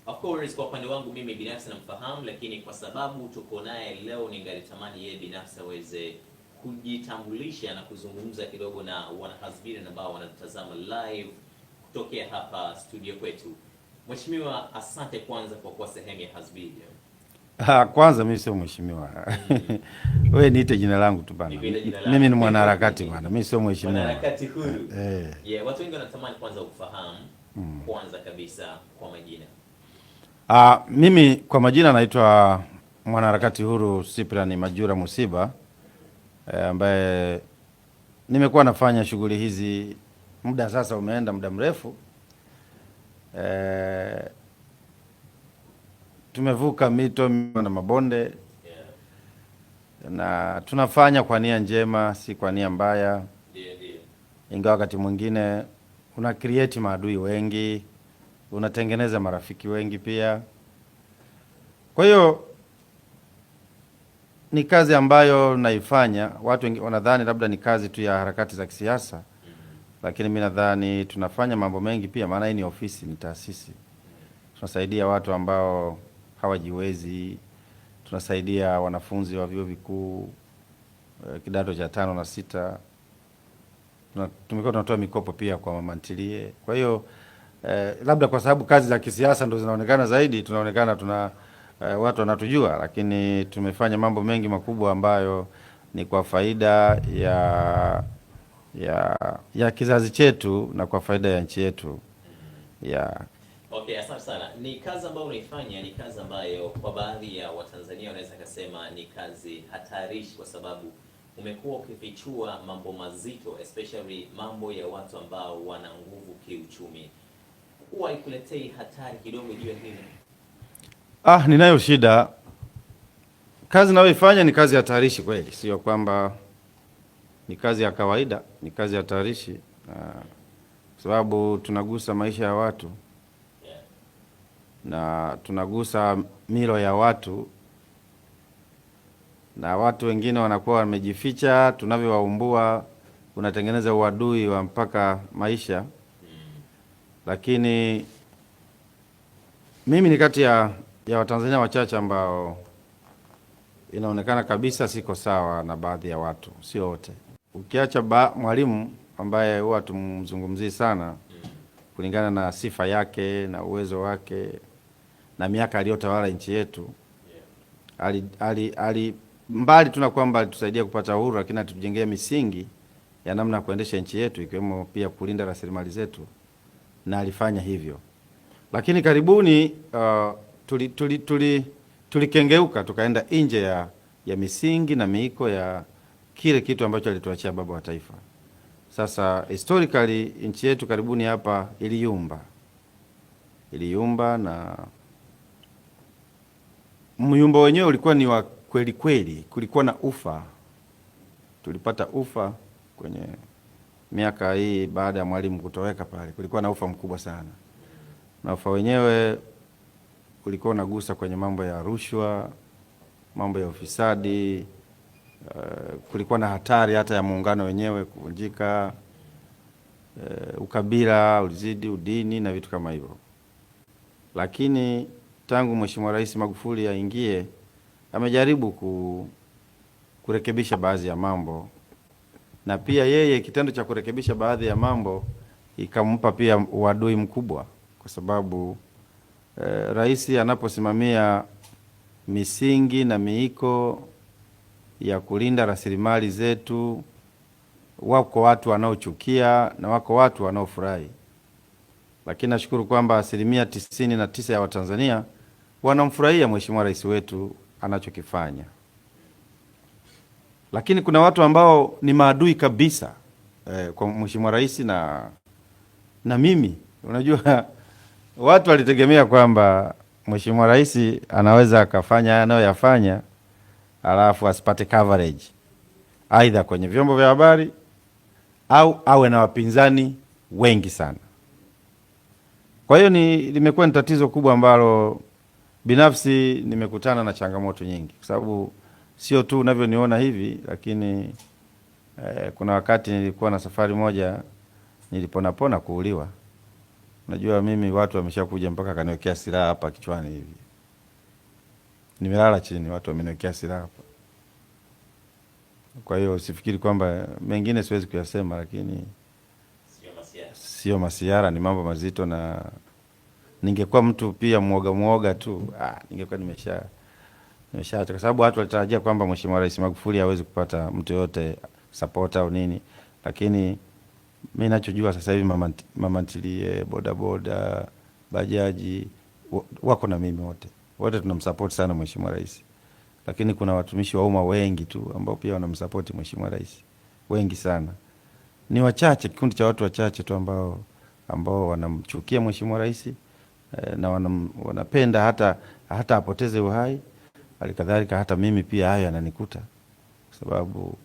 Of course, kwa upande wangu mimi binafsi namfahamu, lakini kwa sababu tuko naye leo, ningalitamani yeye binafsi aweze kujitambulisha na kuzungumza kidogo na wanahazbiri ambao wanatazama live kutokea hapa studio kwetu. Mheshimiwa, asante kwanza kwa kuwa sehemu ya Hasbi. Ha, kwanza mimi sio mheshimiwa. Wewe niite jina langu tu bana. Nikuite jina lako. Mimi ni mwanaharakati bana. Mimi sio mheshimiwa. Mwanaharakati huru. Eh. Yeah, watu wengi wanatamani kwanza kufahamu kwanza kabisa kwa majina. Ah, mimi kwa majina naitwa mwanaharakati huru Cyprian Majura Musiba, ambaye nimekuwa nafanya shughuli hizi muda sasa umeenda muda mrefu. Tumevuka mito na mabonde na tunafanya kwa nia njema, si kwa nia mbaya. Ndiyo. Ingawa wakati mwingine una create maadui wengi, unatengeneza marafiki wengi pia. Kwa hiyo ni kazi ambayo naifanya. Watu wengi wanadhani labda ni kazi tu ya harakati za kisiasa, lakini mimi nadhani tunafanya mambo mengi pia, maana hii ni ofisi, ni taasisi. Tunasaidia watu ambao hawajiwezi, tunasaidia wanafunzi wa vyuo vikuu, kidato cha 5 na 6. Tumekuwa tunatoa mikopo pia kwa mama ntilie. Kwa hiyo labda kwa sababu kazi za kisiasa ndo zinaonekana zaidi, tunaonekana tuna watu wanatujua, lakini tumefanya mambo mengi makubwa ambayo ni kwa faida ya kizazi chetu na kwa faida ya nchi yetu. Okay, asante sana. Ni kazi ambayo unaifanya, ni kazi ambayo kwa baadhi ya Watanzania wanaweza kusema ni kazi hatarishi, kwa sababu umekuwa ukifichua mambo mazito, especially mambo ya watu ambao wana nguvu kiuchumi. Huwa haikuletei hatari kidogo juu ya hili? Ninayo shida. Kazi ninayoifanya ni kazi hatarishi kweli, sio kwamba ni kazi ya kawaida, ni kazi hatarishi, kwa sababu tunagusa maisha ya watu na tunagusa milo ya watu, na watu wengine wanakuwa wamejificha, tunavyowaumbua unatengeneza uadui wa mpaka maisha. Lakini mimi ni kati ya Watanzania wachache ambao inaonekana kabisa siko sawa na baadhi ya watu, sio wote. Ukiacha Mwalimu ambaye huwa tumzungumzii sana kulingana na sifa yake na uwezo wake na miaka aliyotawala nchi yetu, mbali tu na kwamba alitusaidia kupata uhuru, lakini alitujengea misingi ya namna ya kuendesha nchi yetu, ikiwemo pia kulinda rasilimali zetu, na alifanya hivyo. Lakini karibuni tulikengeuka tukaenda nje ya misingi na miiko ya kile kitu ambacho alituachia baba wa taifa. Sasa historically nchi yetu karibuni hapa iliyumba. Iliyumba, na myumba wenyewe ulikuwa ni wa kweli kweli, kulikuwa na ufa. Tulipata ufa kwenye miaka hii baada ya Mwalimu kutoweka pale, kulikuwa na ufa mkubwa sana. Na ufa wenyewe ulikuwa unagusa kwenye mambo ya rushwa, mambo ya ufisadi, kulikuwa na hatari hata ya muungano wenyewe kuvunjika, ukabila ulizidi, udini na vitu kama hivyo. Lakini tangu Mheshimiwa Rais Magufuli aingie, amejaribu kurekebisha baadhi ya mambo, na pia yeye kitendo cha kurekebisha baadhi ya mambo ikampa pia uadui mkubwa, kwa sababu rais anaposimamia misingi na miiko ya kulinda rasilimali zetu, wako watu wanaochukia na wako watu wanaofurahi. Lakini nashukuru kwamba asilimia 99 ya Watanzania wanamfurahia Mheshimiwa Rais wetu anachokifanya. Lakini kuna watu ambao ni maadui kabisa kwa Mheshimiwa Rais na mimi. Watu walitegemea kwamba Mheshimiwa Rais anaweza akafanya haya anayoyafanya alafu asipate coverage aidha kwenye vyombo vya habari au awe na wapinzani wengi sana. Kwa hiyo limekuwa ni tatizo kubwa ambalo binafsi nimekutana na changamoto nyingi, kwa sababu sio tu unavyoniona hivi, lakini kuna wakati nilikuwa na safari moja niliponapona kuuliwa. Unajua mimi watu wameshakuja mpaka kaniwekea silaha hapa kichwani hivi. Nimelala chini, watu wameniwekea silaha hapa. Kwa hiyo usifikiri kwamba mengine siwezi kuyasema, lakini sio masiara, ni mambo mazito, na ningekuwa mtu pia muoga muoga tu, ningekuwa nimeshaacha, kwa sababu watu walitarajia kwamba Mheshimiwa Rais Magufuli hawezi kupata mtu yote support au nini, lakini mimi ninachojua sasa hivi mama ntilie, bodaboda, bajaji wako na mimi wote. Wote tunamsupport sana Mheshimiwa Rais. Lakini kuna watumishi wa umma wengi tu ambao pia wanamsupport Mheshimiwa Rais. Wengi sana. Ni wachache, kikundi cha watu wachache tu ambao wanamchukia Mheshimiwa Rais na wanapenda hata apoteze uhai. Halikadhalika hata mimi pia hayo yananikuta, kwa sababu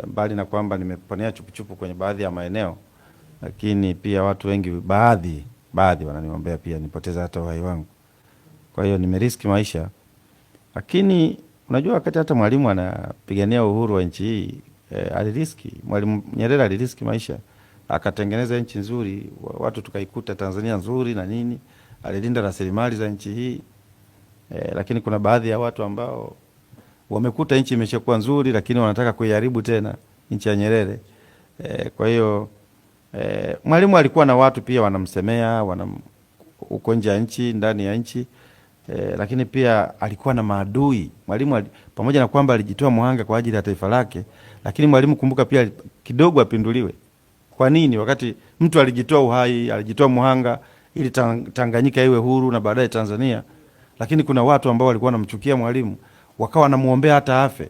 mbali na kwamba nimeponea chupuchupu kwenye baadhi ya maeneo, lakini pia watu wengi baadhi wananiombea pia nipoteze hata uhai wangu. Kwa hiyo nimeriski maisha. Lakini unajua wakati hata Mwalimu anapigania uhuru wa nchi hii, aliriski. Mwalimu Nyerere aliriski maisha, akatengeneza nchi nzuri, watu tukaikuta Tanzania nzuri na nini, alilinda rasilimali za nchi hii. Lakini kuna baadhi ya watu ambao wamekuta nchi imeshakuwa nzuri lakini wanataka kuiharibu tena nchi ya Nyerere. Kwa hiyo Mwalimu alikuwa na watu pia wanamsemea, uko nje ya nchi, ndani ya nchi. Lakini pia alikuwa na maadui. Mwalimu pamoja na kwamba alijitoa muhanga kwa ajili ya taifa lake, lakini Mwalimu kumbuka pia kidogo apinduliwe. Kwa nini wakati mtu alijitoa uhai, alijitoa muhanga ili Tanganyika iwe huru na baadaye Tanzania, lakini kuna watu ambao walikuwa wanamchukia Mwalimu wakawa wanamuombea hata afe.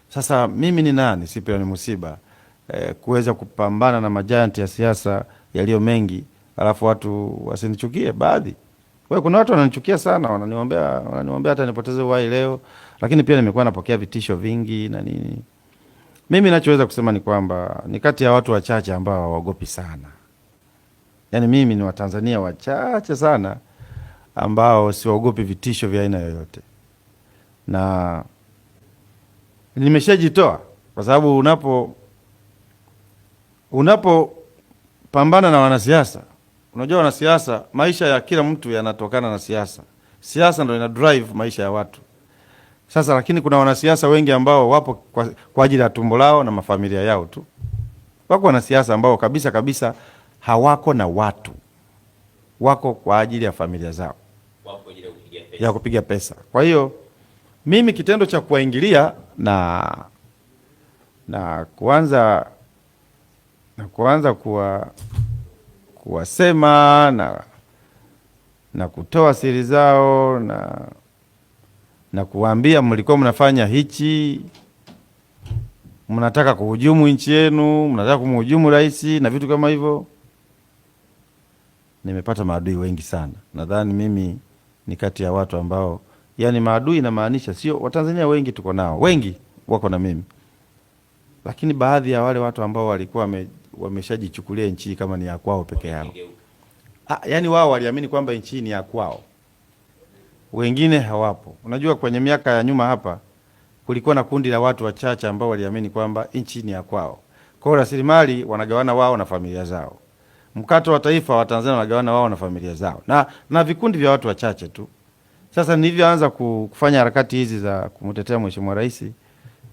Sasa mimi ni nani, Cyprian Musiba, kuweza kupambana na majanti ya siasa yaliyo mengi alafu watu wasinichukie baadhi. Kwa kuna watu wananichukia sana, wananiombea hata nipoteze uhai leo, lakini pia nimekuwa napokea vitisho vingi na nini. Mimi ninachoweza kusema ni kwamba ni kati ya watu wachache ambao hawaogopi sana. Yaani mimi ni Watanzania wachache sana ambao siwaogopi vitisho vya aina yoyote. Na nimeshajitoa kwa sababu unapopambana na wanasiasa, unajua wanasiasa, maisha ya kila mtu yanatokana na siasa. Siasa ndio ina drive maisha ya watu. Sasa lakini kuna wanasiasa wengi ambao wapo kwa ajili ya tumbo lao na mafamilia yao tu. Wako wanasiasa ambao kabisa kabisa hawako na watu. Wako kwa ajili ya familia zao. Wako kwa ajili ya kupiga pesa. Ya kupiga pesa. Kwa hiyo mimi kitendo cha kuwaingilia na kuanza kuwasema na kutoa siri zao na kuwaambia mlikuwa mnafanya hichi, mnataka kuhujumu nchi yenu, mnataka kumhujumu rais na vitu kama hivyo. Nimepata maadui wengi sana. Nadhani mimi ni kati ya watu ambao, yani maadui inamaanisha sio Watanzania wengi tuko nao, wengi wako na mimi. Lakini baadhi ya wale watu ambao walikuwa wameshajichukulia nchi kama ni ya kwao peke yao. Yani wao waliamini kwamba nchi ni ya kwao. Wengine hawapo. Unajua kwenye miaka ya nyuma hapa kulikuwa na kundi la watu wachache ambao waliamini kwamba nchi ni ya kwao. Kwa hiyo rasilimali wanagawana wao na familia zao. Mkato wa taifa wa Tanzania wanagawana wao na familia zao. Na vikundi vya watu wachache tu. Sasa nilivyoanza kufanya harakati hizi za kumtetea Mheshimiwa Rais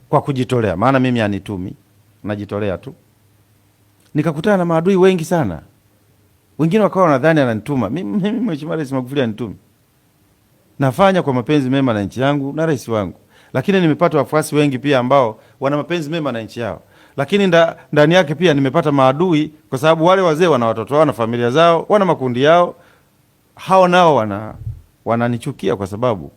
kwa kujitolea, maana mimi anitumi, najitolea tu. Nikakutana na maadui wengi sana. Wengine wakawa wanadhani ananituma. Mimi Mheshimiwa Rais Magufuli anitumi. Nafanya kwa mapenzi mema na nchi yangu na rais wangu. Lakini nimepata wafuasi wengi pia ambao wana mapenzi mema na nchi yao. Lakini ndani yake pia nimepata maadui kwa sababu wale wazee wana watoto wao na familia zao, wana makundi yao. Hao nao wananichukia kwa sababu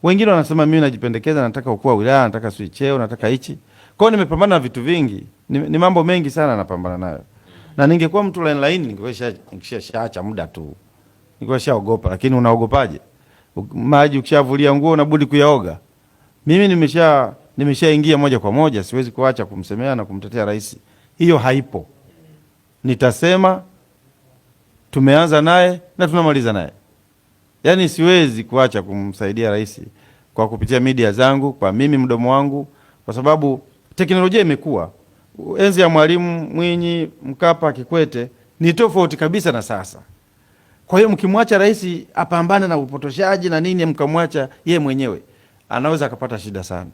wengine wanasema mimi najipendekeza, nataka ukuu wa wilaya, nataka sui cheo, nataka hichi. Kwa hiyo nimepambana na vitu vingi, ni mambo mengi sana napambana nayo. Na ningekuwa mtu line line ningekuwa nishaacha muda tu. Ningekuwa nishaogopa, lakini unaogopaje? Maji ukishavulia nguo unabudi kuyaoga. Mimi nimeshaingia moja kwa moja, siwezi kuacha kumsemea na kumtetea rais. Hiyo haipo. Nitasema tumeanza naye na tunamaliza naye. Yaani siwezi kuacha kumsaidia rais kwa kupitia media zangu, kwa mimi mdomo wangu, kwa sababu teknolojia imekuwa. Enzi ya Mwalimu Mwinyi, Mkapa, Kikwete ni tofauti kabisa na sasa. Kwa hiyo mkimwacha rais apambane na upotoshaji na nini, mkamwacha ye mwenyewe, anaweza akapata shida sana.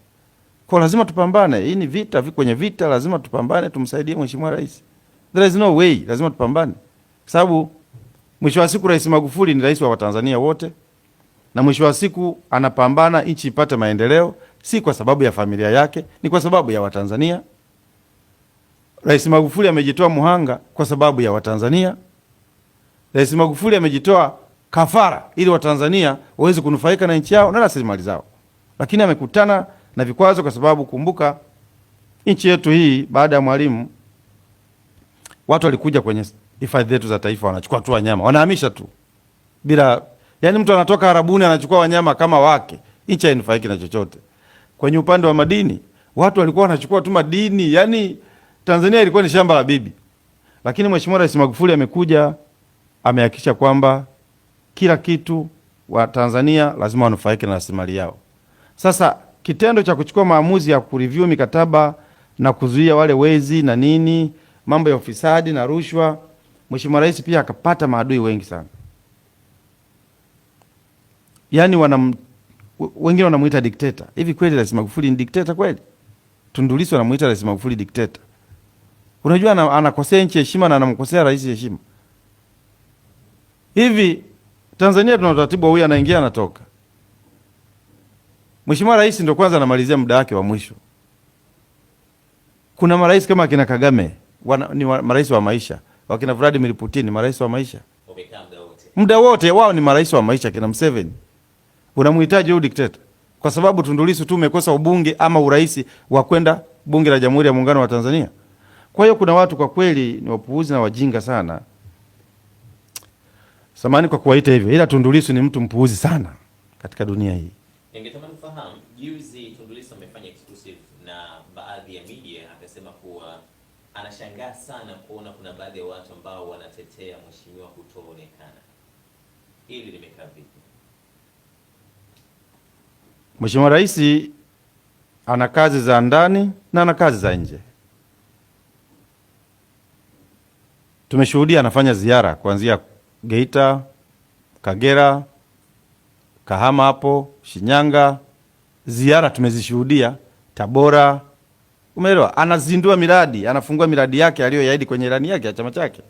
Kwa lazima tupambane, hii ni vita, kwenye vita lazima tupambane, tumsaidie mheshimiwa rais. There is no way, lazima tupambane, sababu mwisho wa siku Rais Magufuli ni rais wa Watanzania wote, na mwisho wa siku anapambana nchi ipate maendeleo, si kwa sababu ya familia yake, ni kwa sababu ya Watanzania. Rais Magufuli amejitoa muhanga kwa sababu ya Watanzania. Rais Magufuli amejitoa kafara ili Watanzania waweze kunufaika na nchi yao na rasilimali zao, lakini amekutana na vikwazo kwa sababu kumbuka, nchi yetu hii baada ya Mwalimu watu walikuja kwenye hifadhi zetu za taifa, wanachukua tu wanyama, wanahamisha tu bila, yani mtu anatoka Arabuni anachukua wanyama kama wake, nchi hainufaiki na chochote. Kwenye upande wa madini watu walikuwa wanachukua tu madini, yani Tanzania ilikuwa ni shamba la bibi. Lakini Mheshimiwa Rais Magufuli amekuja amehakikisha kwamba kila kitu wa Tanzania lazima wanufaike na rasilimali yao. Sasa kitendo cha kuchukua maamuzi ya kureview mikataba na kuzuia wale wezi na nini, mambo ya ufisadi na rushwa, Mheshimiwa Rais pia akapata maadui wengi sana. Yaani wengine wanamuita dikteta. Hivi kweli Rais Magufuli ni dikteta kweli? Tundu Lissu anamuita Rais Magufuli dikteta. Unajua anakosea nchi heshima na anamkosea rais heshima. Hivi Tanzania tuna utaratibu huyu anaingia anatoka. Mheshimiwa Rais ndo kwanza anamalizia muda wake wa mwisho. Kuna marais kama akina Kagame ni marais wa maisha, wakina Vladimir Putin ni marais wa maisha. Muda wote wao ni marais wa maisha, kina Museveni. Unamhitaji huyu dikteta kwa sababu Tundu Lissu tu umekosa ubunge ama urais wa kwenda bunge la Jamhuri ya Muungano wa Tanzania. Kwa hiyo kuna watu kwa kweli ni wapuuzi na wajinga sana. Samahani kwa kuwaita hivyo, ila Tundu Lissu ni mtu mpuuzi sana katika dunia hii. Ningetamani kufahamu, juzi Tundu Lissu amefanya exclusive na baadhi ya media akasema kuwa anashangaa sana kuona kuna baadhi ya watu ambao wanatetea mheshimiwa kutoonekana. Hili limekaa vipi? Mheshimiwa Rais ana kazi za ndani na ana kazi za nje. Tumeshuhudia anafanya ziara kuanzia Geita, Kagera, Kahama hapo, Shinyanga, ziara tumezishuhudia Tabora. Umeelewa? Anazindua miradi, anafungua miradi yake aliyoyaahidi kwenye ilani yake ya chama chake.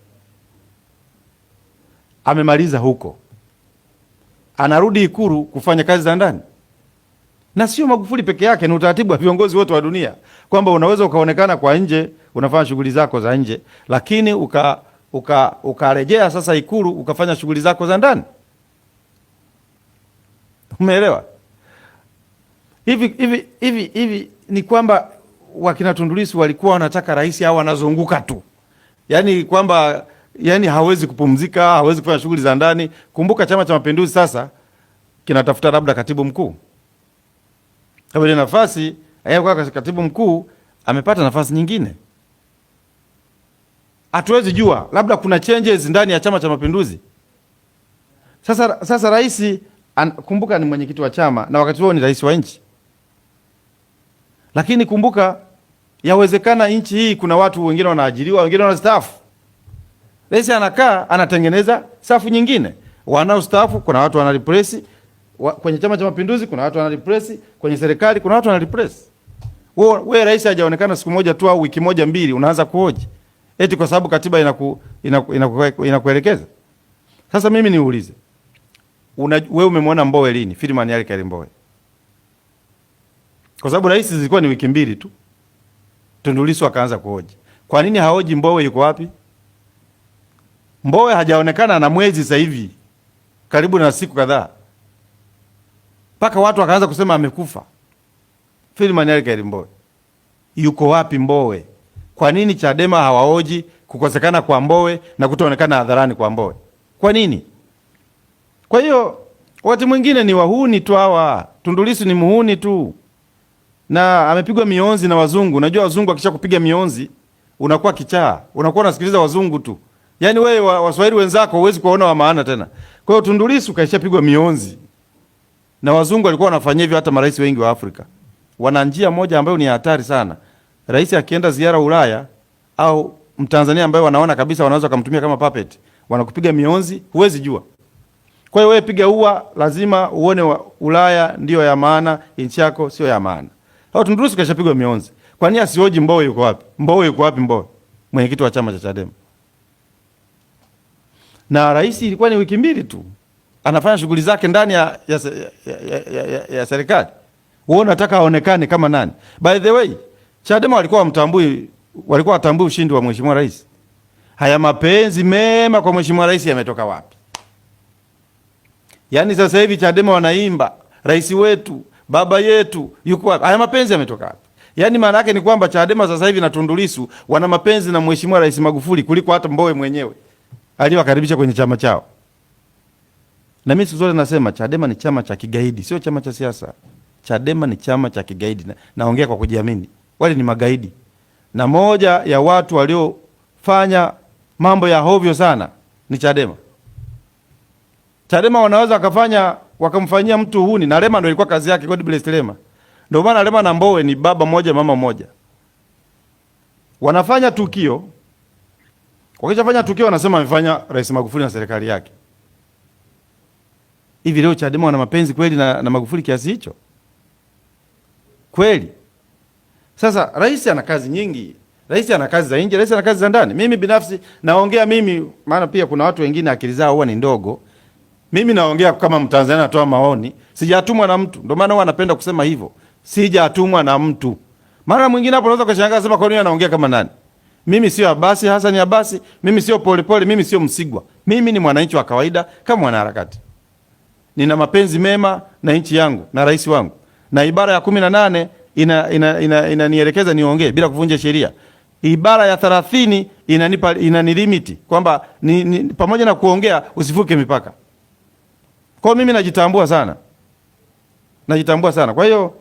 Amemaliza huko, anarudi Ikulu kufanya kazi za ndani. Na sio Magufuli peke yake, ni utaratibu wa viongozi wote wa dunia kwamba unaweza ukaonekana kwa nje unafanya shughuli zako za nje, lakini ukarejea sasa Ikulu ukafanya shughuli zako za ndani. Umeelewa? Hivi ni kwamba wakina Tundu Lissu walikuwa wanataka rais au anazunguka tu, yaani kwamba yani hawezi kupumzika, hawezi kufanya shughuli za ndani. Kumbuka Chama cha Mapinduzi sasa kinatafuta labda katibu mkuu. Kama ile nafasi kwa katibu mkuu amepata nafasi nyingine, hatuwezi jua, labda kuna changes ndani ya Chama cha Mapinduzi. Sasa rais kumbuka ni mwenyekiti wa chama na wakati huo ni rais wa nchi, lakini kumbuka yawezekana nchi hii kuna watu wengine wanaajiriwa, wengine wanastaafu. Rais anakaa anatengeneza safu nyingine, wanaostaafu kuna watu wana replace kwenye Chama cha Mapinduzi, kuna watu wana replace kwenye serikali, kuna watu wana replace. Wewe rais hajaonekana siku moja tu au wiki moja mbili, unaanza kuhoji eti kwa sababu katiba inakuelekeza. Sasa mimi niulize, wewe umemwona Mbowe lini? Freeman Aikael Mbowe? Kwa sababu rais zilikuwa ni wiki mbili tu, Tundu Lissu akaanza kuhoji. Kwa nini haoji Mbowe yuko wapi? Mbowe hajaonekana na mwezi sasa hivi, karibu na siku kadhaa, mpaka watu wakaanza kusema amekufa. Freeman Aikael Mbowe yuko wapi? Mbowe, kwa nini Chadema hawaoji kukosekana kwa Mbowe na kutoonekana hadharani kwa Mbowe? Kwa nini? Kwa hiyo wakati mwingine ni wahuni tu hawa. Tundu Lissu ni muhuni tu, na amepigwa mionzi na wazungu. Unajua wazungu akishakupiga mionzi unakuwa kichaa, unakuwa unasikiliza wazungu tu. Yaani wewe Waswahili wenzako huwezi kuwaona wa maana tena. Kwa hiyo Tundu Lissu kaishapigwa mionzi na wazungu, walikuwa wanafanya hivyo hata marais wengi wa Afrika. Wana njia moja ambayo ni hatari sana. Rais akienda ziara Ulaya au Mtanzania ambaye wanaona kabisa wanaweza kumtumia kama puppet, wanakupiga mionzi, huwezi jua. Kwa hiyo wewe piga ua, lazima uone Ulaya ndiyo ya maana, nchi yako sio ya maana. Hao Tundu Lissu kashapigwa mionzi. Kwa nini asioji Mbowe yuko wapi? Mbowe yuko wapi Mbowe? Mwenyekiti wa chama cha Chadema. Na rais ilikuwa ni wiki mbili tu anafanya shughuli zake ndani ya serikali. Wewe unataka aonekane kama nani? By the way, Chadema walikuwa wamtambui, walikuwa watambui ushindi wa mheshimiwa rais. Haya mapenzi mema kwa mheshimiwa rais yametoka wapi? Yaani sasa hivi Chadema wanaimba rais wetu, baba yetu yuko wapi? Haya mapenzi yametoka wapi? Yaani maana yake ni kwamba Chadema sasa hivi na Tundu Lissu wana mapenzi na mheshimiwa Rais Magufuli kuliko hata Mbowe mwenyewe aliyowakaribisha kwenye chama chao. Na mimi siku zote nasema Chadema ni chama cha kigaidi, sio chama cha siasa. Chadema ni chama cha kigaidi. Naongea kwa kujiamini. Wale ni magaidi. Na moja ya watu waliofanya mambo ya hovyo sana ni Chadema. Chadema wanaweza wakamfanyia mtu huni, na Lema ndio ilikuwa kazi yake, God bless Lema. Ndio maana Lema na Mbowe ni baba moja mama moja. Wanafanya tukio, wakishafanya tukio wanasema amefanya Rais Magufuli na serikali yake. Hivi leo Chadema wana mapenzi kweli na Magufuli kiasi hicho? Kweli? Sasa rais ana kazi nyingi. Rais ana kazi za nje, rais ana kazi za ndani. Mimi binafsi naongea mimi, maana pia kuna watu wengine akili zao huwa ni ndogo. Mimi naongea kama Mtanzania, natoa maoni, sijatumwa na mtu. Ndio maana huwa napenda kusema hivyo. Sijatumwa na mtu. Mara mwingine hapo unaweza kushangaa sema kwa nini anaongea kama nani? Mimi sio Abasi Hassan Abasi, mimi sio Polepole, mimi sio Msigwa. Mimi ni mwananchi wa kawaida kama mwanaharakati. Nina mapenzi mema na nchi yangu na rais wangu. Na ibara ya 18 inanielekeza niongee bila kuvunja sheria. Ibara ya 30 inanilimiti kwamba pamoja na kuongea usivuke mipaka. Kwa mimi najitambua sana. Najitambua sana. Kwa hiyo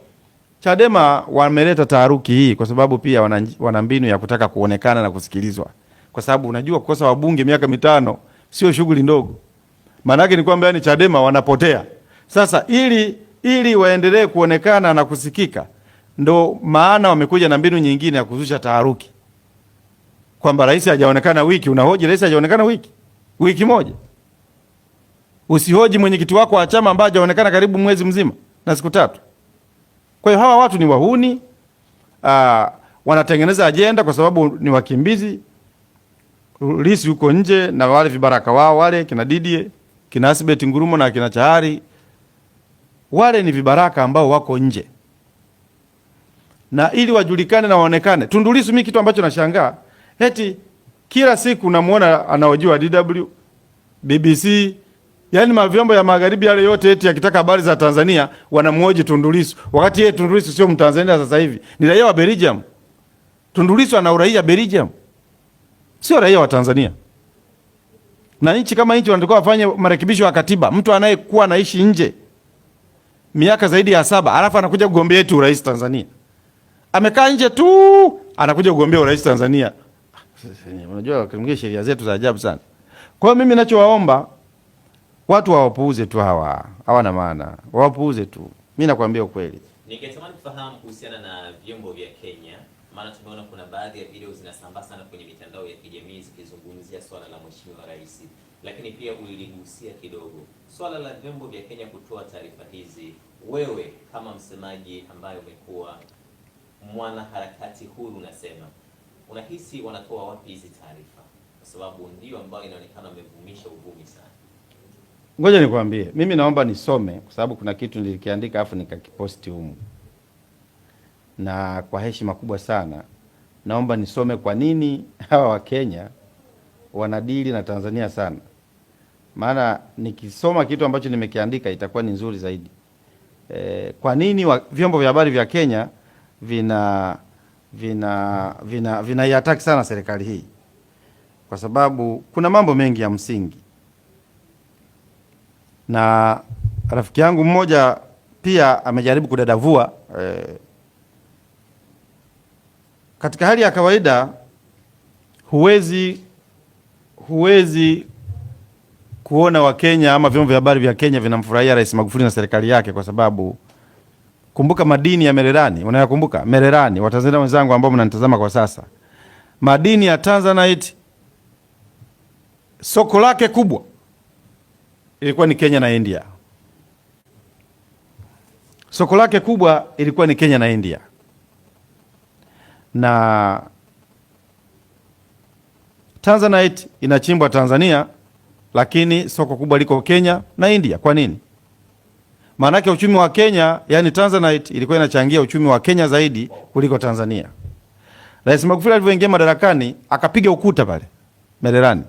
Chadema wameleta taharuki hii kwa sababu pia wana mbinu ya kutaka kuonekana na kusikilizwa. Kwa sababu unajua kukosa wabunge miaka 5 sio shughuli ndogo. Maana yake ni kwamba yani Chadema wanapotea. Sasa ili waendelee kuonekana na kusikika, ndo maana wamekuja na mbinu nyingine ya kuzusha taharuki. Kwamba rais hajaonekana wiki, unahoji rais hajaonekana wiki? Wiki moja. Usihoji mwenyekiti wako wa chama ambaye hajaonekana karibu mwezi mzima na siku 3. Kwa hiyo hawa watu ni wahuni, wanatengeneza ajenda kwa sababu ni wakimbizi. Lissu yuko nje na wale vibaraka wao wale kina Didie, kina Asibet Ngurumo na kina Chahari. Wale ni vibaraka ambao wako nje. Na ili wajulikane na waonekane. Tundu Lissu, mimi kitu ambacho nashangaa, eti kila siku namuona anahojiwa DW, BBC, yaani mavyombo ya magharibi yale yote eti yakitaka habari za Tanzania wanamhoji Tundu Lissu. Wakati yeye Tundu Lissu sio Mtanzania sasa hivi, ni raia wa Belgium. Tundu Lissu ana uraia Belgium, sio raia wa Tanzania. Na nchi kama nchi wanatakiwa wafanye marekebisho ya katiba. Mtu anayekuwa anaishi nje miaka zaidi ya 7 alafu anakuja kugombea eti urais Tanzania. Amekaa nje tu anakuja kugombea urais Tanzania. Unajua wakati mwingine sheria zetu za ajabu sana. Kwa hiyo mimi ninachowaomba watu wawapuuze tu hawa, hawana maana. Wawapuuze tu. Mimi nakwambia ukweli. Ningetamani kufahamu kuhusiana na vyombo vya Kenya, maana tumeona kuna baadhi ya video zinasambaa sana kwenye mitandao ya kijamii zikizungumzia swala la Mheshimiwa Rais, lakini pia uliligusia kidogo swala la vyombo vya Kenya kutoa taarifa hizi. Wewe kama msemaji ambaye umekuwa mwanaharakati huru, unasema unahisi wanatoa wapi hizi taarifa? Kwa sababu ndio ambayo inaonekana wamevumisha uvumi sana. Ngoja nikwambie, mimi naomba nisome kwa sababu kuna kitu nilikiandika afu nikakiposti humu. Na kwa heshima kubwa sana naomba nisome kwa nini hawa wa Kenya wanadili na Tanzania sana. Maana nikisoma kitu ambacho nimekiandika itakuwa ni nzuri zaidi. Kwa nini vyombo vya habari vya Kenya vinaiataki sana serikali hii? Kwa sababu kuna mambo mengi ya msingi. Na rafiki yangu mmoja pia amejaribu kudadavua. Katika hali ya kawaida huwezi kuona Wakenya ama vyombo vya habari vya Kenya vinamfurahia Rais Magufuli na serikali yake, kwa sababu kumbuka madini ya Mererani, unayakumbuka Mererani, Watanzania wenzangu ambao mnanitazama kwa sasa, madini ya Tanzanite soko lake kubwa ilikuwa ni Kenya na India. Soko lake kubwa ilikuwa ni Kenya na India, na Tanzanite inachimbwa Tanzania, lakini soko kubwa liko Kenya na India. Kwa nini? Maanake uchumi wa Kenya, yani Tanzanite ilikuwa inachangia uchumi wa Kenya zaidi kuliko Tanzania. Rais Magufuli alivyoingia madarakani akapiga ukuta pale Mererani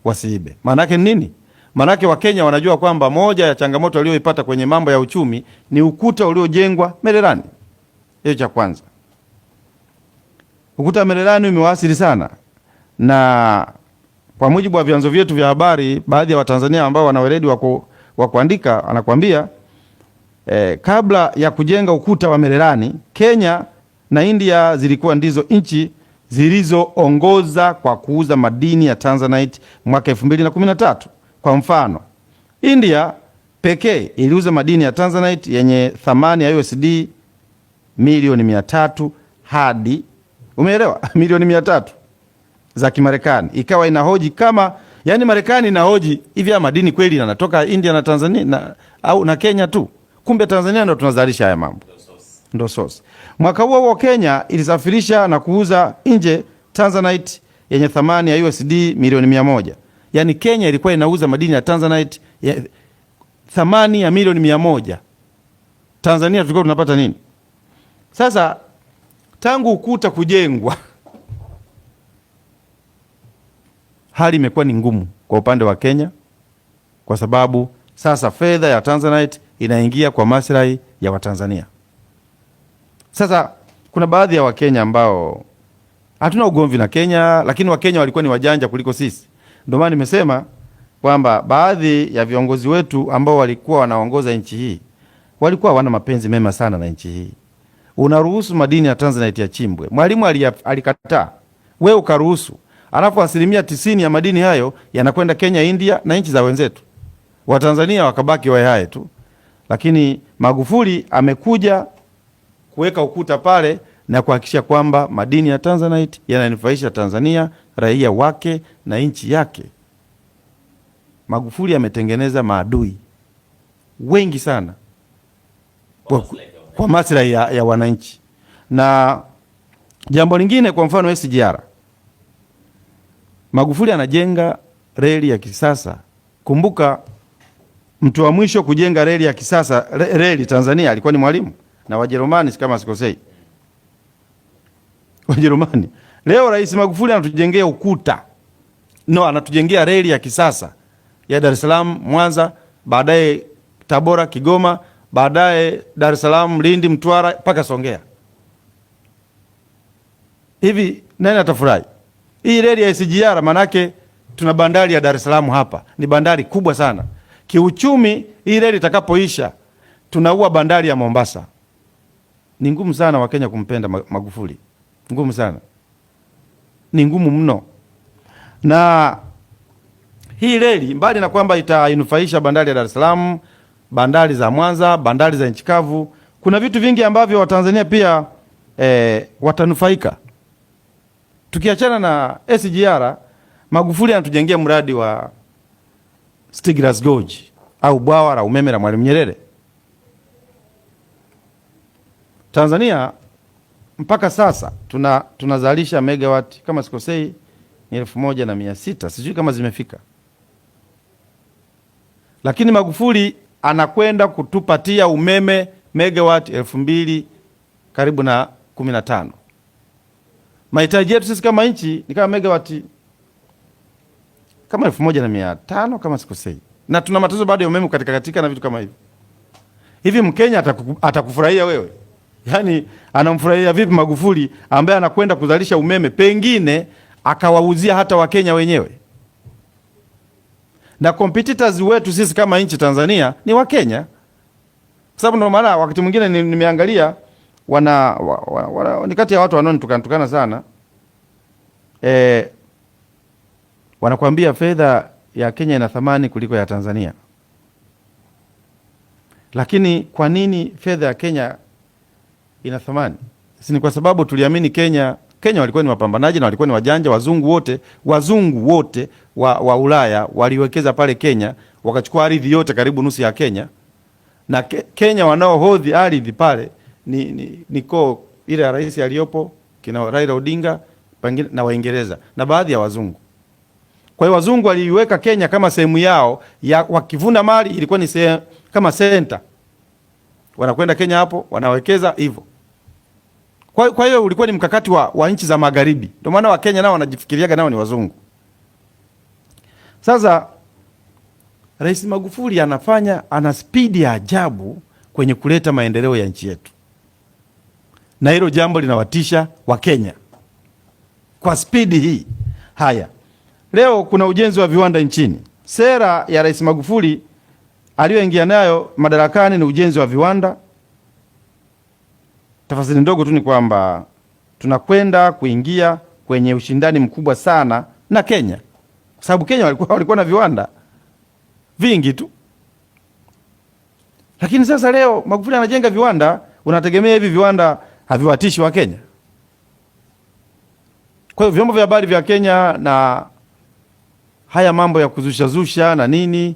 wasiibe. Maanake nini? Maanake Wakenya wanajua kwamba moja ya changamoto walioipata kwenye mambo ya uchumi ni ukuta uliojengwa Mererani. Hiyo cha kwanza. Ukuta wa Mererani umewaathiri sana, na kwa mujibu wa vyanzo vyetu vya habari, baadhi ya Watanzania ambao wana weledi wa kuandika anakuambia kabla ya kujenga ukuta wa Mererani, Kenya na India zilikuwa ndizo nchi zilizoongoza kwa kuuza madini ya Tanzanite mwaka 2013. Kwa mfano, India pekee iliuza madini ya Tanzanite yenye thamani ya USD milioni 300 hadi, umeelewa? milioni 300 za Kimarekani. Ikawa inahoji kama, yani Marekani inahoji hivi madini kweli yanatoka India na Tanzania na, au na Kenya tu? Kumbe Tanzania ndo tunazalisha haya mambo, ndo source. Mwaka huo huo Kenya ilisafirisha na kuuza nje Tanzanite yenye thamani ya USD milioni 100. Yaani Kenya ilikuwa inauza madini ya Tanzanite ya thamani ya milioni 100. Tanzania tulikuwa tunapata nini? Sasa tangu ukuta kujengwa hali imekuwa ni ngumu kwa upande wa Kenya, kwa sababu sasa fedha ya Tanzanite inaingia kwa maslahi ya Watanzania. Sasa kuna baadhi ya Wakenya ambao hatuna ugomvi na Kenya, lakini Wakenya walikuwa ni wajanja kuliko sisi. Ndio maana nimesema kwamba baadhi ya viongozi wetu ambao walikuwa wanaongoza nchi hii walikuwa wana mapenzi mema sana na nchi hii. Unaruhusu madini ya Tanzanite yachimbwe, Mwalimu alikataa, wewe ukaruhusu, alafu 90% ya madini hayo yanakwenda Kenya, India na nchi za wenzetu. Watanzania wakabaki wae tu, lakini Magufuli amekuja kuweka ukuta pale na kuhakikisha kwamba madini ya Tanzanite yananufaisha Tanzania, raia wake na nchi yake. Magufuli ametengeneza maadui wengi sana kwa maslahi ya wananchi. Na jambo lingine, kwa mfano SGR, Magufuli anajenga reli ya kisasa. Kumbuka mtu wa mwisho kujenga reli ya kisasa reli Tanzania alikuwa ni Mwalimu na Wajerumani kama sikosei. Wajerumani. Leo Rais Magufuli anatujengea ukuta. No, anatujengea reli ya kisasa ya Dar es Salaam, Mwanza, baadaye Tabora, Kigoma, baadaye Dar es Salaam, Lindi, Mtwara mpaka Songea. Hivi nani atafurahi? Hii reli ya SGR manake tuna bandari ya Dar es Salaam hapa. Ni bandari kubwa sana. Kiuchumi hii reli itakapoisha tunaua bandari ya Mombasa. Ni ngumu sana Wakenya kumpenda Magufuli. Ngumu sana. Ni ngumu mno. Na hii reli mbali na kwamba itainufaisha bandari ya Dar es Salaam, bandari za Mwanza, bandari za nchi kavu, kuna vitu vingi ambavyo Watanzania pia watanufaika. Tukiachana na SGR, Magufuli anatujengea mradi wa Stiglas Gorge au bwawa la umeme la Mwalimu Nyerere. Tanzania mpaka sasa tunazalisha megawatt kama sikosei ni 1600, sijui kama zimefika. Lakini Magufuli anakwenda kutupatia umeme megawatt 2000 karibu na 15. Mahitaji yetu sisi kama nchi ni kama megawatt kama 1500 kama sikosei. Na tuna matatizo bado ya umeme katika katika na vitu kama hivyo. Hivi Mkenya atakufurahia wewe? Yaani anamfurahia vipi Magufuli ambaye anakwenda kuzalisha umeme pengine akawauzia hata Wakenya wenyewe? Na competitors wetu sisi kama nchi Tanzania ni Wakenya. Kwa sababu ndio maana wakati mwingine nimeangalia ni kati ya watu wanaonitukana sana. Wanakuambia fedha ya Kenya ina thamani kuliko ya Tanzania. Lakini kwa nini fedha ya Kenya ina thamani? Si ni kwa sababu tuliamini Kenya Kenya walikuwa ni wapambanaji na walikuwa ni wajanja. Wazungu wote wa Ulaya waliwekeza pale Kenya, wakachukua ardhi yote karibu nusu ya Kenya na Kenya wanaohodhi ardhi pale ni koo ile ya rais aliyopo kina Raila Odinga pengine na Waingereza na baadhi ya wazungu. Kwa hiyo wazungu waliiweka Kenya kama sehemu yao ya wakivuna mali, ilikuwa ni sehemu kama center, wanakwenda Kenya hapo wanawekeza hivyo. Kwa hiyo ulikuwa ni mkakati wa nchi za magharibi, ndio maana Wakenya nao wanajifikiriaga nao ni wazungu. Sasa Rais Magufuli ana spidi ya ajabu kwenye kuleta maendeleo ya nchi yetu, na hilo jambo linawatisha Wakenya kwa spidi hii. Haya, leo kuna ujenzi wa viwanda nchini. Sera ya Rais Magufuli aliyoingia nayo madarakani ni ujenzi wa viwanda. Tafasiri ndogo tu ni kwamba tunakwenda kuingia kwenye ushindani mkubwa sana na Kenya, kwa sababu Kenya walikuwa na viwanda vingi tu, lakini sasa leo Magufuli anajenga viwanda, unategemea hivi viwanda haviwatishi wa Kenya? Kwa hiyo vyombo vya habari vya Kenya na haya mambo ya kuzushazusha na nini,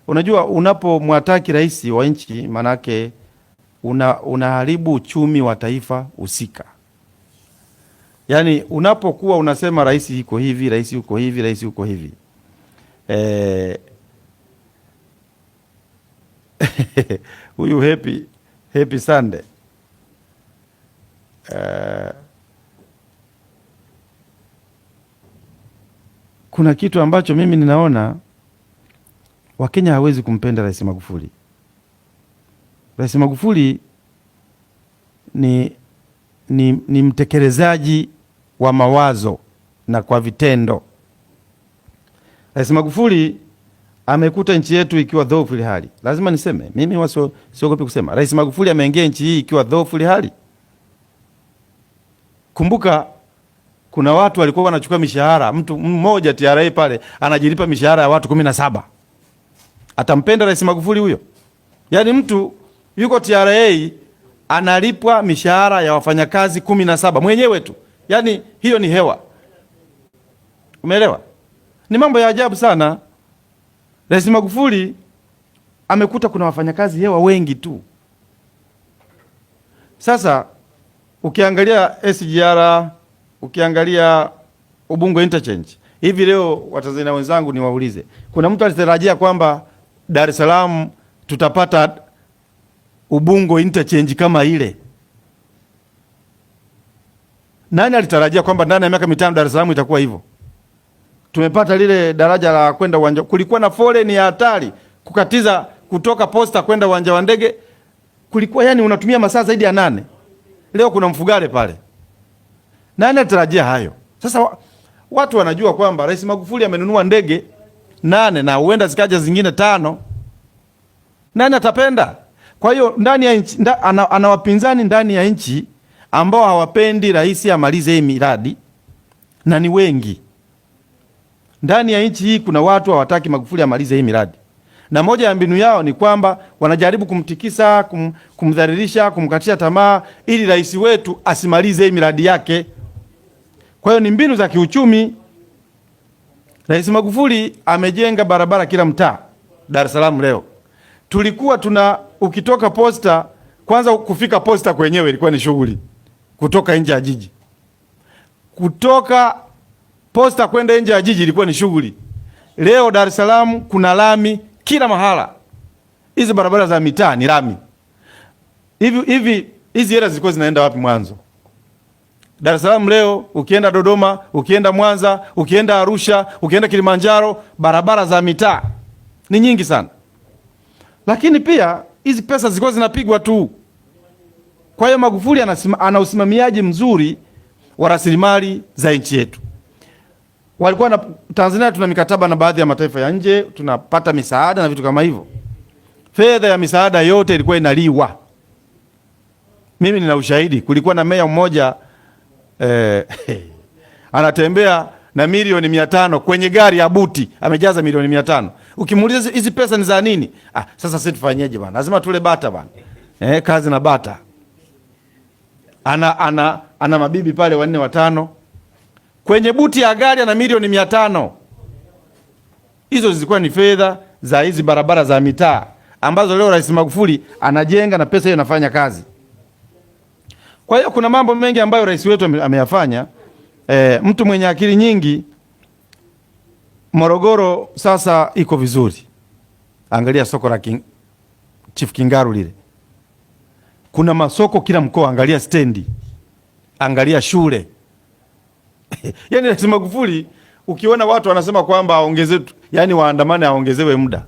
unajua unapomwataki rais wa nchi manake unaharibu uchumi wa taifa husika. Yaani unapokuwa unasema rais yuko hivi, rais yuko hivi, rais yuko hivi. Huyu Happy Sunday. Kuna kitu ambacho mimi ninaona Wakenya hawezi kumpenda Rais Magufuli. Rais Magufuli ni mtekelezaji wa mawazo na kwa vitendo. Rais Magufuli amekuta nchi yetu ikiwa dhaifu hali. Lazima niseme, mimi siogopi kusema. Rais Magufuli ameingia nchi hii ikiwa dhaifu hali. Kumbuka kuna watu walikuwa wanachukua mishahara, mtu mmoja TRA pale anajilipa mishahara ya watu 17. Atampenda Rais Magufuli huyo? Yaani mtu yuko TRA analipwa mishahara ya wafanyakazi 17 mwenyewe tu. Yaani hiyo ni hewa. Umeelewa? Ni mambo ya ajabu sana. Rais Magufuli amekuta kuna wafanyakazi hewa wengi tu. Sasa ukiangalia SGR, ukiangalia Ubungo Interchange, hivi leo Watanzania wenzangu niwaulize, kuna mtu alitarajia kwamba Dar es Salaam tutapata Ubungo Interchange kama ile? Nani alitarajia kwamba ndani ya miaka 5 Dar es Salaam itakuwa hivyo? Tumepata lile daraja la kwenda uwanja, kulikuwa na foleni ya hatari kukatiza kutoka posta kwenda uwanja wa ndege, kulikuwa yani unatumia masaa zaidi ya 8. Leo kuna mfugale pale. Nani alitarajia hayo? Sasa watu wanajua kwamba Rais Magufuli amenunua ndege 8 na huenda zikaja zingine 5. Nani atapenda? Kwa hiyo ndani ya nchi ana wapinzani ndani ya nchi ambao hawapendi rais amalize hii miradi, na ni wengi. Ndani ya nchi hii kuna watu hawataki Magufuli amalize hii miradi. Na moja ya mbinu yao ni kwamba wanajaribu kumtikisa, kumdhalilisha, kumkatisha tamaa ili rais wetu asimalize hii miradi yake. Kwa hiyo ni mbinu za kiuchumi. Rais Magufuli amejenga barabara kila mtaa Dar es Salaam leo. Tulikuwa tuna ukitoka posta, kwanza kufika posta kwenyewe ilikuwa ni shughuli kutoka nje ya jiji. Kutoka posta kwenda nje ya jiji ilikuwa ni shughuli. Leo Dar es Salaam kuna lami kila mahala. Hizi barabara za mitaa ni lami. Hivi hivi hizi hela zilikuwa zinaenda wapi mwanzo? Dar es Salaam leo ukienda Dodoma, ukienda Mwanza, ukienda Arusha, ukienda Kilimanjaro, barabara za mitaa ni nyingi sana. Lakini pia hizi pesa zilikuwa zinapigwa tu. Kwa hiyo Magufuli ana usimamiaji mzuri wa rasilimali za nchi yetu. Walikuwa na Tanzania tuna mikataba na baadhi ya mataifa ya nje, tunapata misaada na vitu kama hivyo. Fedha ya misaada yote ilikuwa inaliwa. Mimi nina ushahidi, kulikuwa na meya mmoja anatembea na milioni 500 kwenye gari ya buti, amejaza milioni 500. Ukimuuliza hizi pesa ni za nini? Ah, sasa sisi tufanyeje bwana? Lazima tule bata bwana. Kazi na bata. Ana ana mabibi pale wanne watano, kwenye buti ya gari ana milioni 500. Hizo zilikuwa ni fedha za hizi barabara za mitaa ambazo leo Rais Magufuli anajenga na pesa hiyo inafanya kazi. Kwa hiyo kuna mambo mengi ambayo rais wetu ameyafanya. Mtu mwenye akili nyingi, Morogoro sasa iko vizuri. Angalia soko la Chief Kingaru lile. Kuna masoko kila mkoa, angalia stendi, angalia shule. Yaani Rais Magufuli ukiona watu wanasema kwamba aongeze, yani waandamane aongezewe muda.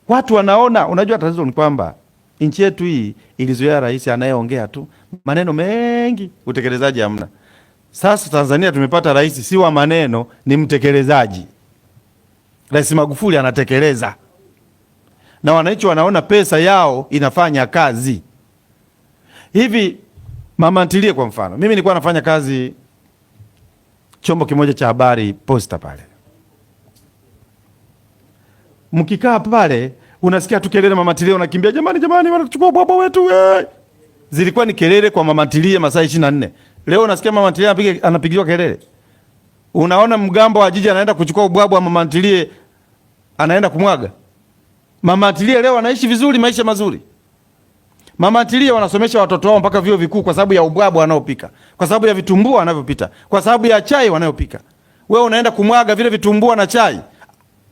Watu wanaona, unajua tatizo ni kwamba nchi yetu hii ilizoea rais anayeongea tu maneno mengi, utekelezaji hamna. Sasa Tanzania tumepata rais si wa maneno, ni mtekelezaji. Rais Magufuli anatekeleza na wananchi wanaona pesa yao inafanya kazi. Hivi mama ntilie kwa mfano, mimi nilikuwa nafanya kazi chombo kimoja cha habari Posta pale. Mkikaa pale unasikia tu kelele, mama ntilie unakimbia, jamani jamani, wanachukua baba wetu we. Zilikuwa ni kelele kwa mama ntilie masaa 24. Leo unasikia mama ntilie anapigiwa kelele. Unaona mgambo wa jiji anaenda kuchukua ubwabwa wa mama ntilie, anaenda kumwaga. Mama ntilie leo anaishi vizuri, maisha mazuri. Mama ntilie wanasomesha watoto wao mpaka vyuo vikuu kwa sababu ya ubwabwa wanaopika, kwa sababu ya vitumbua wanavyopita, kwa sababu ya chai wanayopika. Wewe unaenda kumwaga vile vitumbua na chai.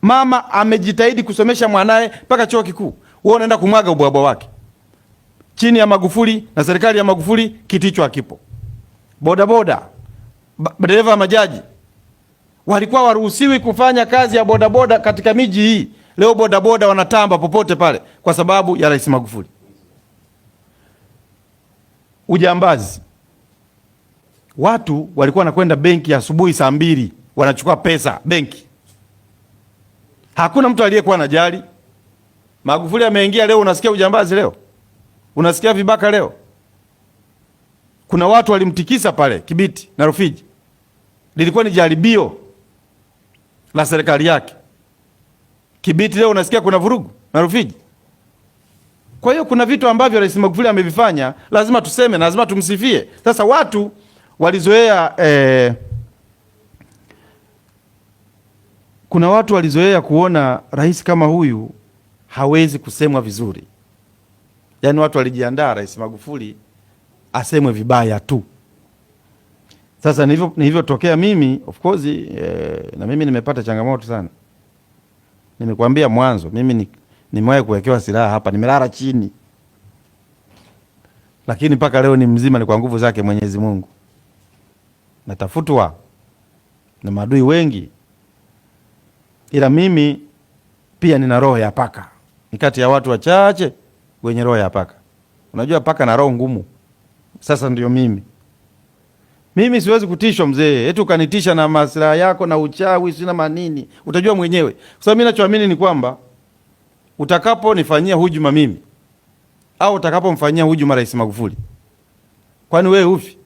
Mama amejitahidi kusomesha mwanae mpaka chuo kikuu, wewe unaenda kumwaga ubwabwa wake. Chini ya Magufuli na serikali ya Magufuli kitu hicho hakipo. Bodaboda, dereva wa majaji walikuwa waruhusiwi kufanya kazi ya bodaboda katika miji hii. Leo bodaboda wanatamba popote pale kwa sababu ya Rais Magufuli. Ujambazi, watu walikuwa wanakwenda benki asubuhi saa 2 wanachukua pesa benki. Hakuna mtu aliyekuwa anajali. Magufuli ameingia leo, unasikia ujambazi leo, unasikia vibaka leo. Kuna watu walimtikisa pale Kibiti na Rufiji, lilikuwa ni jaribio la serikali yake. Kibiti leo unasikia kuna vurugu na Rufiji. Kwa hiyo kuna vitu ambavyo Rais Magufuli amevifanya, lazima tuseme na lazima tumsifie. Sasa watu walizoea kuna watu walizoea kuona rais kama huyu hawezi kusemwa vizuri. Yaani watu walijiandaa Rais Magufuli asemwe vibaya tu. Sasa nilivyotokea mimi of course na mimi nimepata changamoto sana. Nimekuambia mwanzo mimi nimewahi kuwekewa silaha hapa, nimelala chini. Lakini mpaka leo ni mzima, ni kwa nguvu zake Mwenyezi Mungu. Natafutwa na maadui wengi. Ila mimi pia nina roho ya paka. Ni kati ya watu wachache wenye roho ya paka. Unajua paka na roho ngumu. Sasa ndio mimi. Mimi siwezi kutishwa mzee. Eti ukanitisha na maslahi yako na uchawi sina manini. Utajua mwenyewe. Kwa sababu mimi ninachoamini ni kwamba utakaponifanyia hujuma mimi au utakapomfanyia hujuma Rais Magufuli, kwani wewe ufi?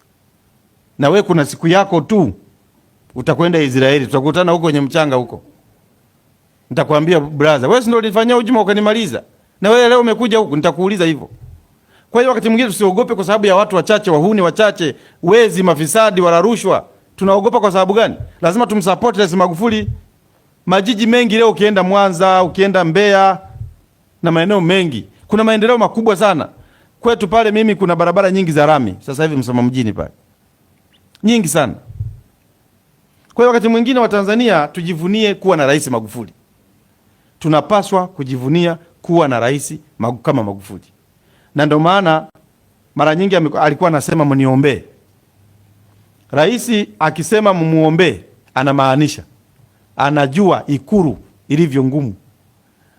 Na wewe kuna siku yako tu utakwenda Israeli, tutakutana huko kwenye mchanga huko. Nitakwambia brother, wewe si ndio ulinifanyia hujuma ukanimaliza? Na wewe leo umekuja huku, nitakuuliza hivyo. Kwa hiyo wakati mwingine tusiogope kwa sababu ya watu wachache, wahuni wachache, wezi, mafisadi, wala rushwa. Tunaogopa kwa sababu gani? Lazima tumsupport Rais Magufuli. Majiji mengi leo ukienda Mwanza, ukienda Mbeya na maeneo mengi, kuna maendeleo makubwa sana. Kwetu pale mimi kuna barabara nyingi za rami sasa hivi Msoma mjini pale. Nyingi sana. Kwa hiyo wakati mwingine wa Tanzania tujivunie kuwa na Rais Magufuli. Tunapaswa kujivunia kuwa na rais kama Magufuli. Na ndio maana mara nyingi alikuwa anasema mniombee. Rais akisema mmuombee anamaanisha anajua Ikulu ilivyo ngumu.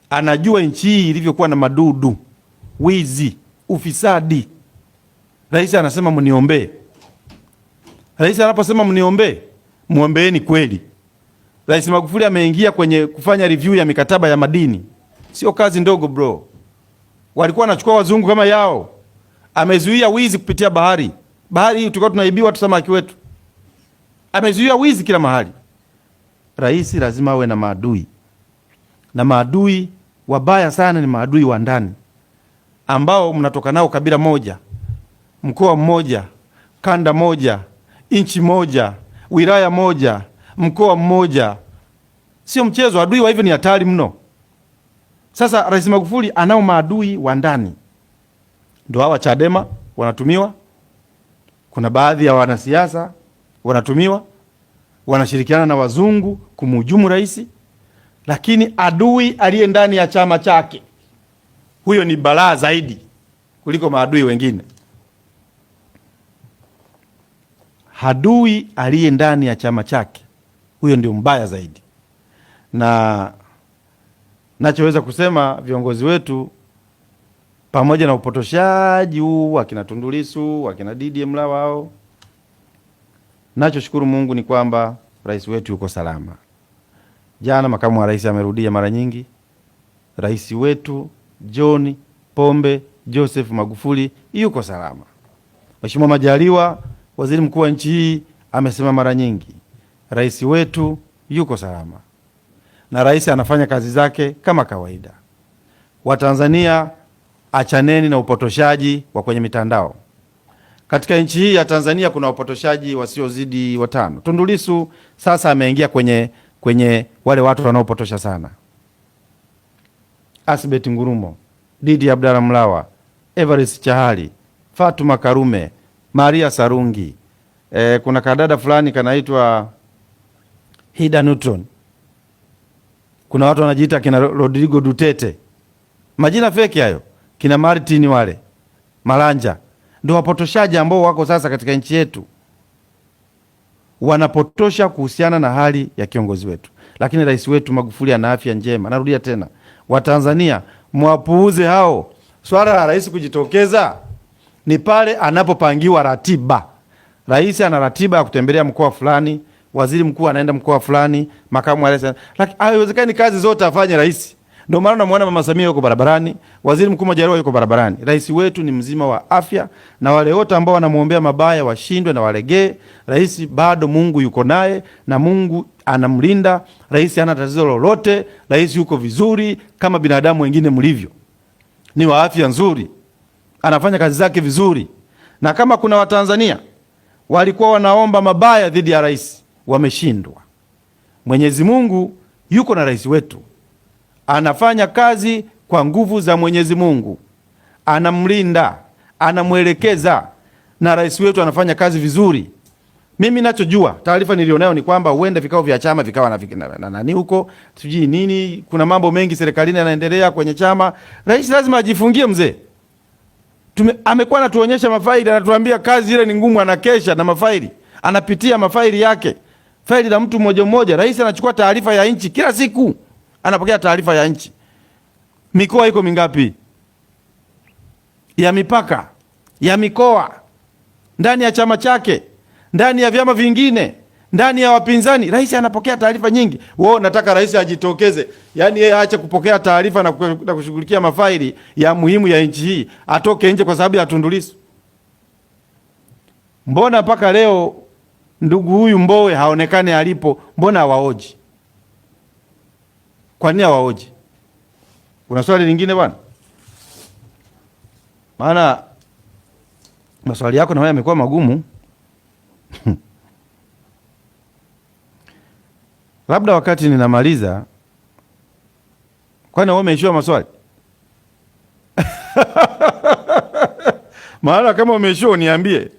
Anajua nchi hii ilivyokuwa na madudu, wizi, ufisadi. Rais anasema mniombee. Rais anaposema mniombee, muombeeni kweli. Rais Magufuli ameingia kwenye kufanya review ya mikataba ya madini. Sio kazi ndogo bro. Walikuwa wanachukua wazungu kama yao. Amezuia wizi kupitia bahari. Bahari hii tulikuwa tunaibiwa tu samaki wetu. Amezuia wizi kila mahali. Rais lazima awe na maadui. Na maadui wabaya sana ni maadui wa ndani ambao mnatoka nao kabila moja, mkoa mmoja, Kanda moja, nchi moja, wilaya moja, mkoa mmoja, sio mchezo. Adui wa hivyo ni hatari mno. Sasa Rais Magufuli anao maadui wa ndani, ndio hawa Chadema wanatumiwa, kuna baadhi ya wanasiasa wanatumiwa, wanashirikiana na wazungu kumhujumu rais, lakini adui aliye ndani ya chama chake huyo ni balaa zaidi kuliko maadui wengine. Adui aliye ndani ya chama chake huyo ndio mbaya zaidi, na nachoweza kusema viongozi wetu pamoja na upotoshaji huu wakina Tundu Lissu wakina DDM wao, nachoshukuru Mungu ni kwamba rais wetu yuko salama. Jana makamu wa rais amerudia mara nyingi, rais wetu John Pombe Joseph Magufuli yuko salama. Mheshimiwa Majaliwa, waziri mkuu wa nchi hii, amesema mara nyingi, rais wetu yuko salama na rais anafanya kazi zake kama kawaida. Watanzania, achaneni na upotoshaji wa kwenye mitandao. Katika nchi hii ya Tanzania kuna upotoshaji wasiozidi watano. Tundu Lissu sasa ameingia kwenye wale watu wanaopotosha sana. Asbeth Ngurumo, Didi Abdalla Mlawa, Everest Chahali, Fatuma Karume, Maria Sarungi. Kuna kadada fulani kanaitwa Hida Newton. Kuna watu wanajiita kina Rodrigo Duterte, majina feki hayo, kina Martin wale Malanja, ndio wapotoshaji ambao wako sasa katika nchi yetu, wanapotosha kuhusiana na hali ya kiongozi wetu. Lakini rais wetu Magufuli ana afya njema. Narudia tena, Watanzania mwapuuze hao. Swala la rais kujitokeza ni pale anapopangiwa ratiba. Rais ana ratiba ya kutembelea mkoa fulani, waziri mkuu anaenda mkoa fulani, makamu wa rais, lakini haiwezekani kazi zote afanye rais. Ndio maana unamuona Mama Samia yuko barabarani, waziri mkuu Majaliwa yuko barabarani. Rais wetu ni mzima wa afya, na wale wote ambao wanamuombea mabaya washindwe na walegee. Rais bado Mungu yuko naye na Mungu anamlinda. Rais hana tatizo lolote, rais yuko vizuri kama binadamu wengine mlivyo, ni wa afya nzuri, anafanya kazi zake vizuri. Na kama kuna Watanzania walikuwa wanaomba mabaya dhidi ya rais, wameshindwa. Mwenyezi Mungu yuko na rais wetu, anafanya kazi kwa nguvu za Mwenyezi Mungu, anamlinda, anamwelekeza, na rais wetu anafanya kazi vizuri. Mimi nachojua, taarifa nilionayo ni kwamba huenda vikao vya chama vikawa na nani huko sijui nini, kuna mambo mengi serikalini yanaendelea kwenye chama. Rais lazima ajifungie mzee. Amekuwa anatuonyesha mafaili, anatuambia kazi ile ni ngumu, anakesha na mafaili, anapitia mafaili yake, faili la mtu mmoja mmoja. Rais anachukua taarifa ya nchi kila siku, anapokea taarifa ya nchi. Mikoa iko mingapi ya mipaka ya mikoa ndani ya chama chake, ndani ya vyama vingine, ndani ya wapinzani. Rais anapokea taarifa nyingi. Wao nataka rais ajitokeze, yaani yeye aache kupokea taarifa na kushughulikia mafaili ya muhimu ya nchi hii, atoke nje kwa sababu ya Tundu Lissu. Mbona mpaka leo ndugu huyu Mbowe haonekani alipo? Mbona hawaoji? Kwa nini hawaoji? Kuna swali lingine bwana? Maana maswali yako na wewe yamekuwa magumu. Labda wakati ninamaliza, kwani wewe umeishiwa maswali? Maana kama umeishiwa uniambie.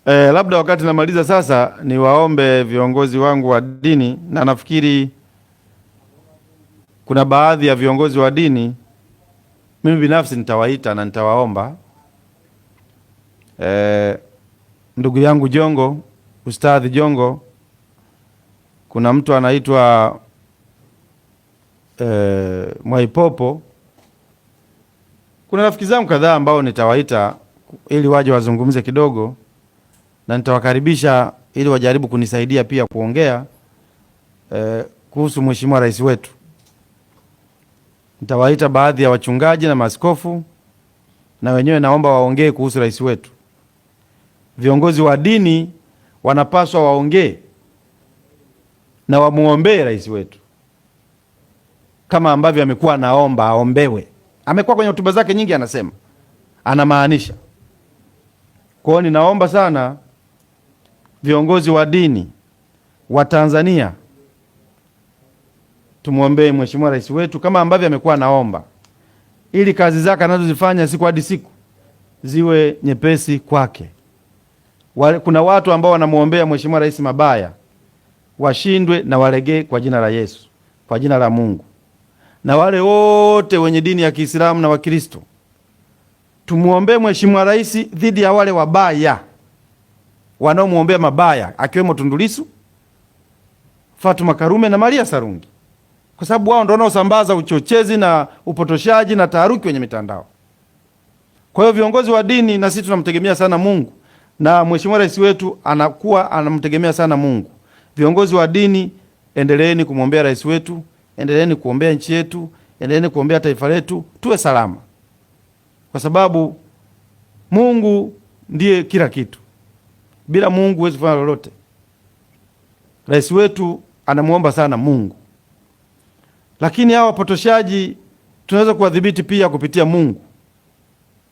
Labda wakati namaliza sasa niwaombe viongozi wangu wa dini, na nafikiri kuna baadhi ya viongozi wa dini mimi binafsi nitawaita na nitawaomba. Ndugu yangu Jongo, Ustadhi Jongo, kuna mtu anaitwa Mwaipopo. Kuna rafiki zangu kadhaa ambao nitawaita ili waje wazungumze kidogo, na nitawakaribisha ili wajaribu kunisaidia pia kuongea kuhusu Mheshimiwa Rais wetu. Nitawaita baadhi ya wachungaji na maaskofu na wenyewe naomba waongee kuhusu rais wetu. Viongozi wa dini wanapaswa waongee na wamuombee rais wetu kama ambavyo amekuwa anaomba aombewe. Amekuwa kwenye hotuba zake nyingi anasema, anamaanisha. Kwa Kwa hiyo ninaomba sana viongozi wa dini wa Tanzania tumwombee Mheshimiwa Rais wetu kama ambavyo amekuwa anaomba, ili kazi zake anazozifanya siku hadi siku ziwe nyepesi kwake. Kuna watu ambao wanamwombea Mheshimiwa Rais mabaya, washindwe na walegee kwa jina la Yesu, kwa jina la Mungu. Na wale wote wenye dini ya Kiislamu na Wakristo, tumuombee Mheshimiwa Rais dhidi ya wale wabaya wanaomwombea mabaya, akiwemo Tundu Lissu, Fatuma Karume na Maria Sarungi, kwa sababu wao ndio wanaosambaza uchochezi na upotoshaji na taharuki kwenye mitandao. Kwa hiyo viongozi wa dini, na sisi tunamtegemea sana Mungu, na Mheshimiwa Rais wetu anakuwa anamtegemea sana Mungu. Viongozi wa dini, endeleeni kumwombea rais wetu, endeleeni kuombea nchi yetu, endeleeni kuombea taifa letu, tuwe salama, kwa sababu Mungu ndiye kila kitu. Bila Mungu huwezi kufanya lolote. Rais wetu anamuomba sana Mungu, lakini hawa wapotoshaji tunaweza kuwadhibiti pia kupitia Mungu,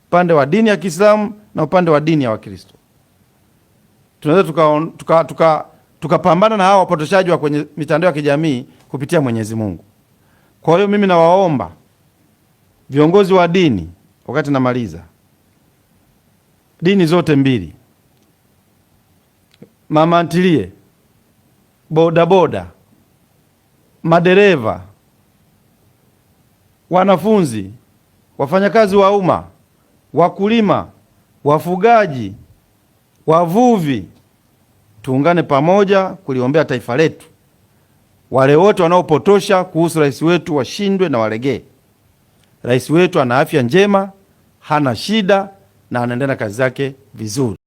upande wa dini ya Kiislamu na upande wa dini ya Wakristo tunaweza tukapambana tuka na hawa wapotoshaji wa kwenye mitandao ya kijamii kupitia Mwenyezi Mungu. Kwa hiyo mimi nawaomba viongozi wa dini, wakati namaliza, dini zote mbili, mama ntilie, bodaboda, madereva, wanafunzi, wafanyakazi wa umma, wakulima, wafugaji, wavuvi, tuungane pamoja kuliombea taifa letu. Wale wote wanaopotosha kuhusu rais wetu washindwe na walegee. Rais wetu ana afya njema, hana shida na anaendelea na kazi zake vizuri.